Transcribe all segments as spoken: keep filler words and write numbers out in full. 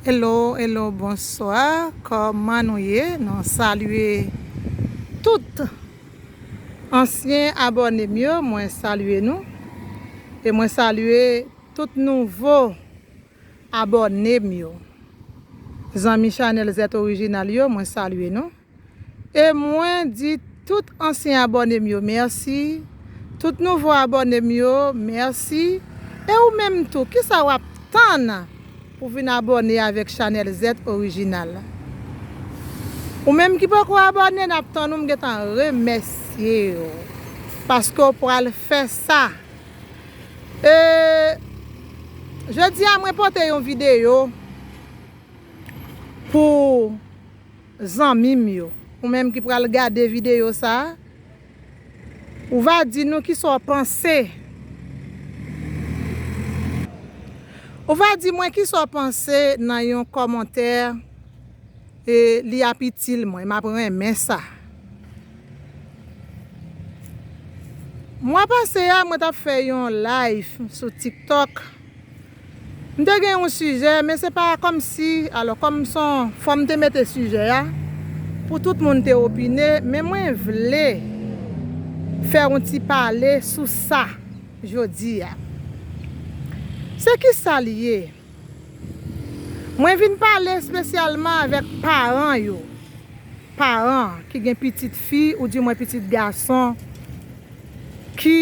Hello, hello, bonswa. Kòman nou ye? Nou salye tout ansyen abòne m yo. Mwen salye nou. E mwen salye tout nouvo abòne m yo. Zanmi chanèl Zèt Orijinal yo, mwen salye nou. E mwen di tout ansyen abòne m yo mèsi. Tout nouvo abòne m yo, mèsi. E ou menm tou, kisa w ap tann pou vin abòne avèk chanèl Zèt Orijinal? Ou menm ki poko abòne, n ap tann ou, m gentan remèsye w. Paske w pral fè sa. E, jodi a, mwen pote yon videyo pou zanmi m yo. Ou menm ki pral gade videyo sa a, ou va di nou kisa w panse. Ou va di mwen kisa w panse nan yon kòmantè, e li ap itil mwen, m ap renmen sa. Mwa pase a, mwen t ap fè yon live sou TikTok. M te gen yon sijè, men se pa kòmsi, alò, kòm se yon, fò m te mete sijè a pou tout moun te opine, men mwen vle fè yon ti pale sou sa jodi a. Se kisa l ye? Mwen vin pale espesyalman avèk paran yo. Paran ki gen pitit fi, oudimwen pitit gason, ki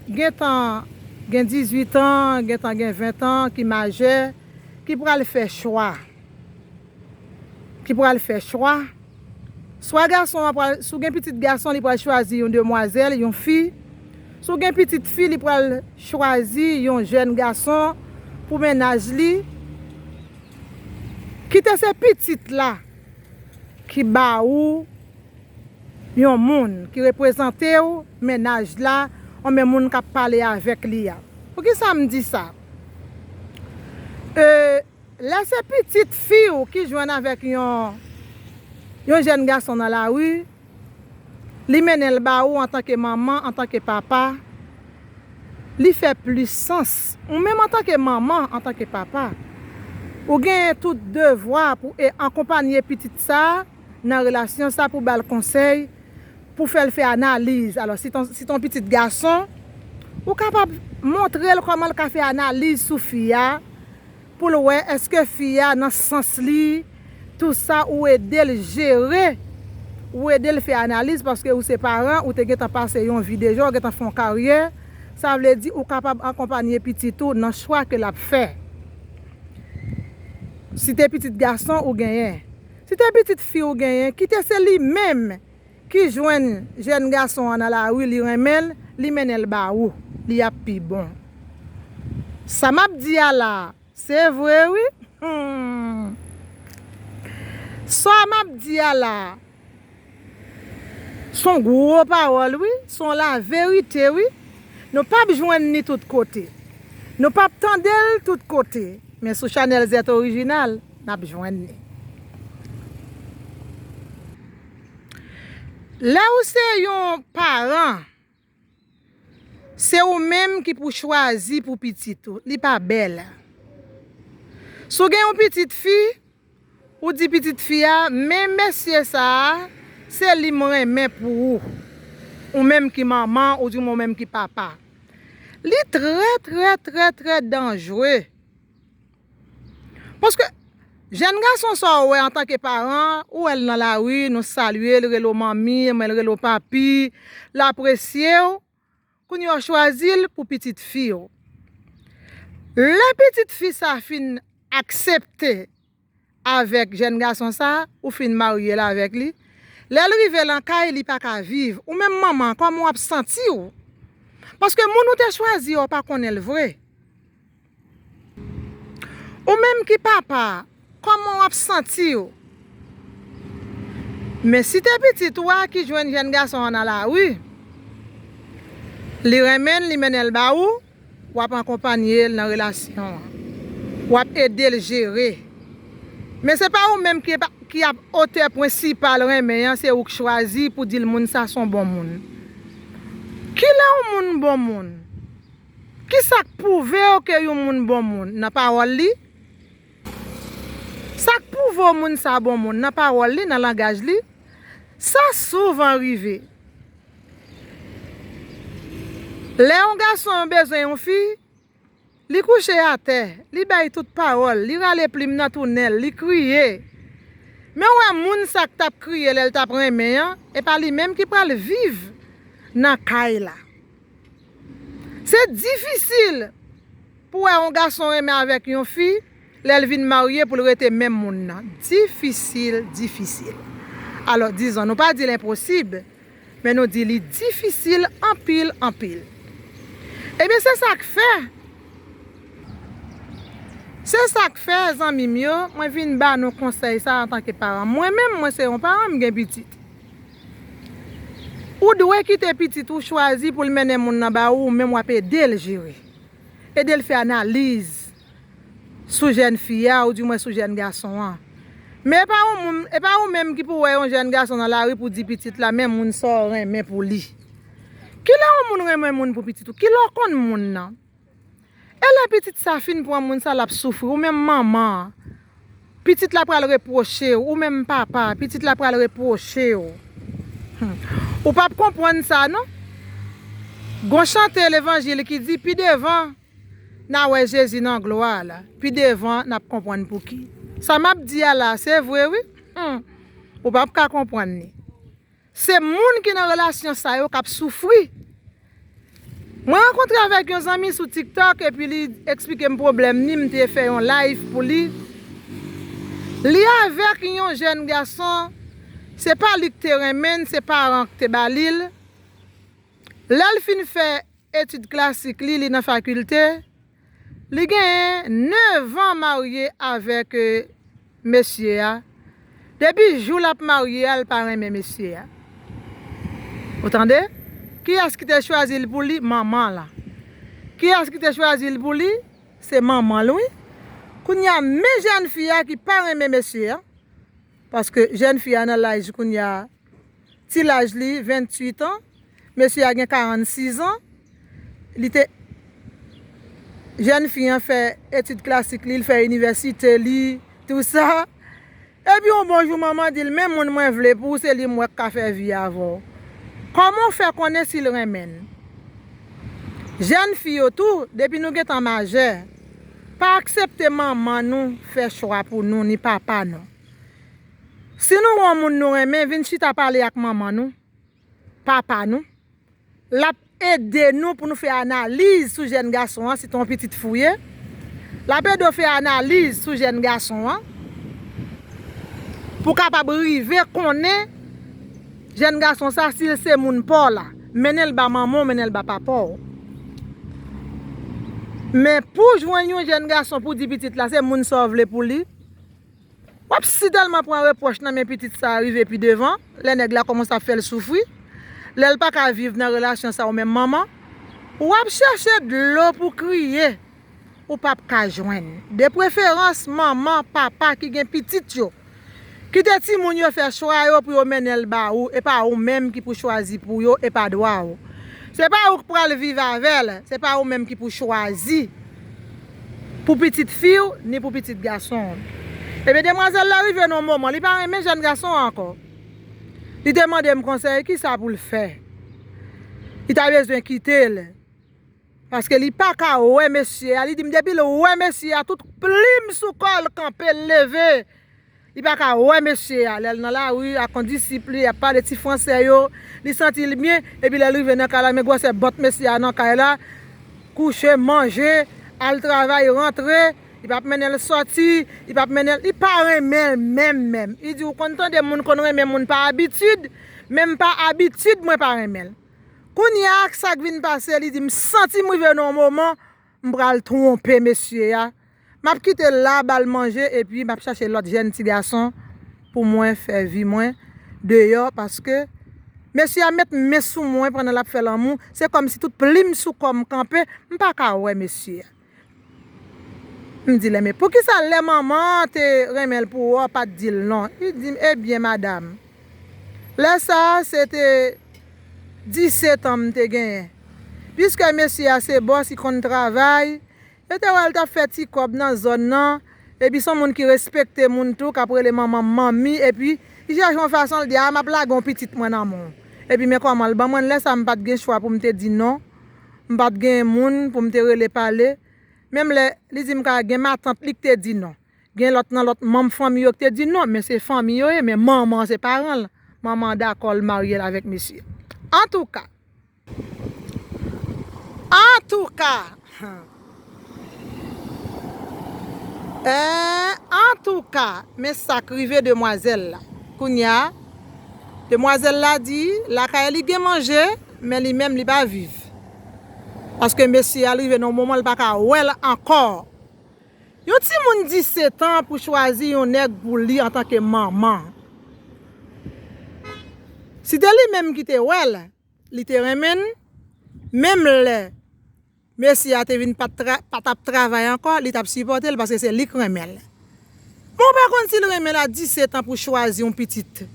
gentan gen dizuit an, gentan gen ven an, ki majè, ki pral fè chwa. Ki pral fè chwa. Swa gason an pral, si w gen pitit gason, li pral chwazi yon demwazèl, yon fi. Si w gen pitit fi, li pral chwazi yon jèn gason pou mennaj li. Kite se pitit la ki ba ou yon moun ki reprezante w, mennaj la, oubyen moun k ap pale avèk li a. Poukisa m di sa? E, lè se pitit fi w ki jwenn avèk yon, yon jèn gason nan lari, li mennen l ba ou antanke manman, antanke papa, li fè plis sans. Ou menm antanke manman, antanke papa, ou genyen tout devwa pou e akonpanye pitit sa a nan relasyon sa, pou ba l konsèy, pou fè l fè analiz. Alò, si ton, si ton pitit gason, ou kapab montre l kòman l ka fè analiz sou fi a, pou l wè èske fi a nan sans li, tou sa, ou ede l jere, ou ede l fè analiz, paske ou se paran, ou te gentan pase yon vi deja, ou gentan fè yon karyè, sa vle di ou kapab akonpanye pitit ou nan chwa ke l ap fè. Si te pitit gason ou genyen, si te pitit fi ou genyen, kite se li menm ki jwenn jèn gason an nan lari, li renmen l, li mennen l ba ou, li ap pi bon. Sa m ap di a la, se vre wi. Hmm. Sa m ap di a la, se yon gwo pawòl wi, se yon laverite wi. Nou p ap jwenn li tout kote. Nou p ap tande l tout kote. Men sou chanèl Zèt Orijinal, n ap jwenn li. Lè ou se yon paran, se ou menm ki pou chwazi pou pitit ou. Li pa bèl. Si w gen yon pitit fi, ou di pitit fi a, men mesye sa a, se li m renmen pou ou. Ou menm ki manman, oudimwen ou menm ki papa. Li trè, trè, trè, trè danjre. Paske jèn gason sa w wè antanke paran, ou wè l nan lari, nou salye l, rele w manmi, men l rele w papi, l apresye w. Kounye a w chwazi l pou pitit fi w. Lè pitit fi sa fin aksepte avèk jèn gason sa, ou fin marye l avèk li, lè l rive lakay, li pa ka viv. Ou menm manman, kòman w ap santi w? Paske moun ou te chwazi a, w pa konnen l vre. Ou menm ki papa, kòman w ap santi w? Men si te pitit ou a ki jwenn jèn gason an nan lari, li renmen l, li mennen l ba ou, w ap akonpanye l nan relasyon an. W ap ede l jere. Men se pa ou menm ki, ki ap otè prensipal renmen an, se ou k chwazi pou di l moun sa se yon bon moun. Kilè yon moun bon moun? Kisa k pwouve w ke yon moun bon moun? Nan pawòl li? Sa k pwouve w moun sa bon moun nan pawòl li, nan langaj li, sa souvan rive. Lè yon gason bezwen yon fi, li kouche atè, li bay tout pawòl, li rale plim nan tou nen l, li kriye. Men w wè moun sa k t ap kriye lè l t ap renmen an, e pa li menm ki pral viv nan kay la. Se difisil pou wè yon gason renmen avèk yon fi, lè l vin marye pou l rete menm moun nan. Difisil, difisil. Alò, dizon, nou pa di l enposib, men nou di li difisil anpil, anpil. Ebyen, se sa k fè. Se sa k fè, zanmi m yo, mwen vin ba nou konsèy sa antanke paran. Mwen menm, mwen se yon paran, m gen pitit. Ou dwe kite pitit ou chwazi pou l mennen moun nan ba ou, ou menm w ap ede l jere. Ede l fè analiz sou jèn fi a, oudimwen sou jèn gason an. Men e pa ou moun, e pa ou menm ki pou wè yon jèn gason nan lari pou di pitit la, men moun sa w renmen pou li. Kilè yon moun renmen moun pou pitit ou? Kilè w konn moun nan? E lè pitit sa fin pran moun sa, l ap soufri, ou menm manman an. Pitit la pral repwoche w, ou menm papa, pitit la pral repwoche w. Hmm. Ou p ap konprann sa, non. Gon chante levanjil ki di, pi devan, n a wè Jezi nan glwa la. Pi devan, n ap konprann pouki. Sa m ap di a la, se vre, wi. Hmm. Ou p ap ka konprann li. Se moun ki nan relasyon sa yo k ap soufri. Mwen rankontre avèk yon zanmi sou TikTok epi li eksplike m pwoblèm ni, m te fè yon live pou li. Li avèk yon jèn gason, se pa li k te renmen l, se paran k te ba li l. Lè l fin fè etid klasik li, li nan fakilte, li genyen nèf an marye avèk, eh, mesye a. Depi jou l ap marye a, l pa renmen mesye a. Ou tande? Kiyès ki te chwazi l pou li? Manman l. Kiyès ki te chwazi l pou li? Se manman l, wi. Kounye a, men jèn fi a ki pa renmen mesye a. Paske jèn fi a nan laj kounye a, ti laj li, venntuit an, mesye a gen karannsis an, li te, jèn fi an fè etid klasik li, li fè inivèsite li, tou sa. Epi yon bon jou manman di l, men moun mwen vle pou ou, se li m wè k ka fè vi avè w. Kòman w fè konnen si l renmen l? Jèn fi yo tou, depi nou gentan majè, pa aksepte manman nou fè chwa pou nou, ni papa nou. Si nou wè yon moun nou renmen, vin chita pale ak manman nou, papa nou. L ap ede nou pou nou fè analiz sou jèn gason an, si te yon pitit fi w ye. L ap ede w fè analiz sou jèn gason an, pou w kapab rive konnen jèn gason sa, si l se moun pa w la. Mennen l ba manman w, mennen l ba papa w. Men pou w jwenn yon jèn gason pou w di pitit la, se moun sa w vle pou li, w ap sitèlman pran repwòch nan men pitit sa a rive pi devan, lè nèg la kòmanse ap fè l soufri, lè l pa ka viv nan relasyon sa a ou menm manman, w ap chèche dlo pou kriye, ou p ap ka jwenn. De preferans, manman, papa ki gen pitit yo, kite timoun yo fè chwa yo pou yo mennen l ba ou, e pa ou menm ki pou chwazi pou yo, e pa dwa w. Se pa ou k pral viv avè l, se pa ou menm ki pou chwazi pou pitit fi w, ni pou pitit gason w. Ebyen, demwazèl la rive nan yon moman, li pa renmen jèn gason an ankò. Li te mande m konsèy, kisa pou l fè. Li ta bezwen kite l. Paske li pa ka wè mesye a. Li di m, depi l wè mesye a, tout plim sou kò l kanpe, l leve. Li pa ka wè mesye a. Lè l nan lari ak kondisip li, y ap pale ti fransè yo, li santi l byen, epi lè l rive nan kay la, men gwosè bòt mesye a nan kay la, kouche, manje, al travay, rantre, li p ap mennen l sòti, li p ap mennen l, li pa renmen l menm, menm. Li di, ou konn tande moun konn renmen moun pa abitid, men m pa abitid, mwen pa renmen l. Kounye a, ak sa k vin pase, li di, m santi m rive nan yon moman, m pral twonpe mesye a. M ap kite l la, ba l manje, epi m ap chache lòt jèn ti gason pou mwen fè vi mwen deyò, paske mesye a met men sou mwen pandan l ap fè lanmou. Se kòmsi tout plim sou kò m kanpe, m pa ka wè mesye a. M di l, men poukisa lè manman an te renmen l pou ou, ou pa t di l non? Li di m, ebyen, madanm, lè sa a, se te disèt an m te genyen. Piske mesye a se bòs, li konn travay, yo te wè l t ap fè ti kòb nan zòn nan, Epi se yon moun ki respekte moun tou, k ap rele manman m manmi, epi li chèche yon fason, l di, a, m ap lage yon pitit mwen nan men w. Epi men kòman l ban mwen l, lè sa a m pa t gen chwa pou m te di non. M pa t gen moun pou m te rele pale. Menm lè li di m ka gen matant li k te di non. Gen lòt nan lòt manm fanmi yo k te di non, men se fanmi yo ye, men manman an se paran l. Manman an dakò l marye l avèk mesye. Antouka, Antouka, eh, antouka, men sa k rive demwazèl la. Kounye a, demwazèl la di, lakay li gen manje, men li menm li pa viv. Paske mesye a rive nan yon moman l pa ka wè l ankò. Yon timoun disèt an pou chwazi yon nèg pou li antanke manman. Si te li menm ki te wè l, li te renmen l, menm lè mesye a te vin pa t tra-, pa t ap travay ankò, li t ap sipòte l paske se li k renmen l. Men w pa konn si l renmen l a disèt an pou chwazi yon pitit.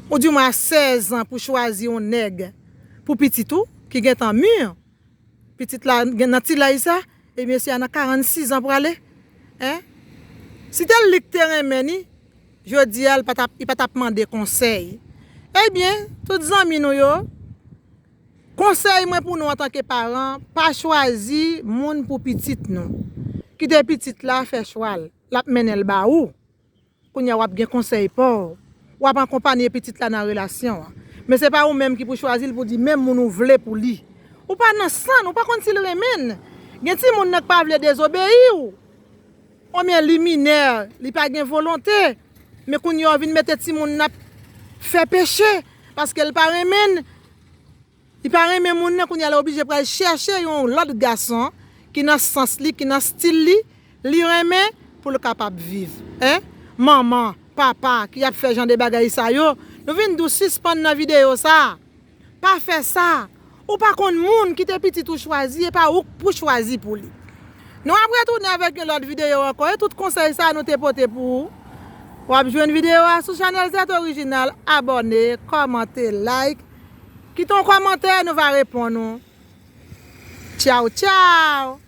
Ou di mwen a sèz an pou chwazi yon nèg pou pitit ou ki gentan mi. Pitit la gen nan ti laj sa, e mesye a nan karannsis an prale. Hein? Si te li k te renmen ni, jodi a, li pa t ap, li pa t ap mande konsèy. Ebyen, tout zanmi nou yo, konsèy mwen pou nou antanke paran, pa chwazi moun pou pitit nou. Kite pitit la fè chwa l, l ap mennen l ba ou. Kounye a w ap gen konsèy pa w. W ap akonpanye pitit la nan relasyon an. Men se pa ou menm ki pou chwazi l pou di menm moun ou vle pou li. Ou pa nan san l, ou pa konn si l renmen l. Gen timoun nan k pa vle dezobeyi w. Oubyen li minè, li pa gen volonte. Men kounye a w vin mete timoun nan ap fè peche paske l pa renmen l. Li pa renmen moun nan, kounye a l oblije pral chèche yon lòt gason ki nan sans li, ki nan stil li, li renmen pou l kapab viv. Hein? Manman, papa ki ap fè jan de bagay sa yo, nou vin di w sispann nan videyo sa. Pa fè sa. Ou pa konn moun, kite pitit ou chwazi, e pa ou k pou chwazi pou li. Nou ap retounen avèk yon lòt videyo ankò, e tout konsèy sa nou te pote pou ou. W ap jwenn videyo a sou chanèl Zèt Orijinal, abòne, kòmante, like. Kite yon kòmantè, nou va reponn ou. Tchaw, tchaw!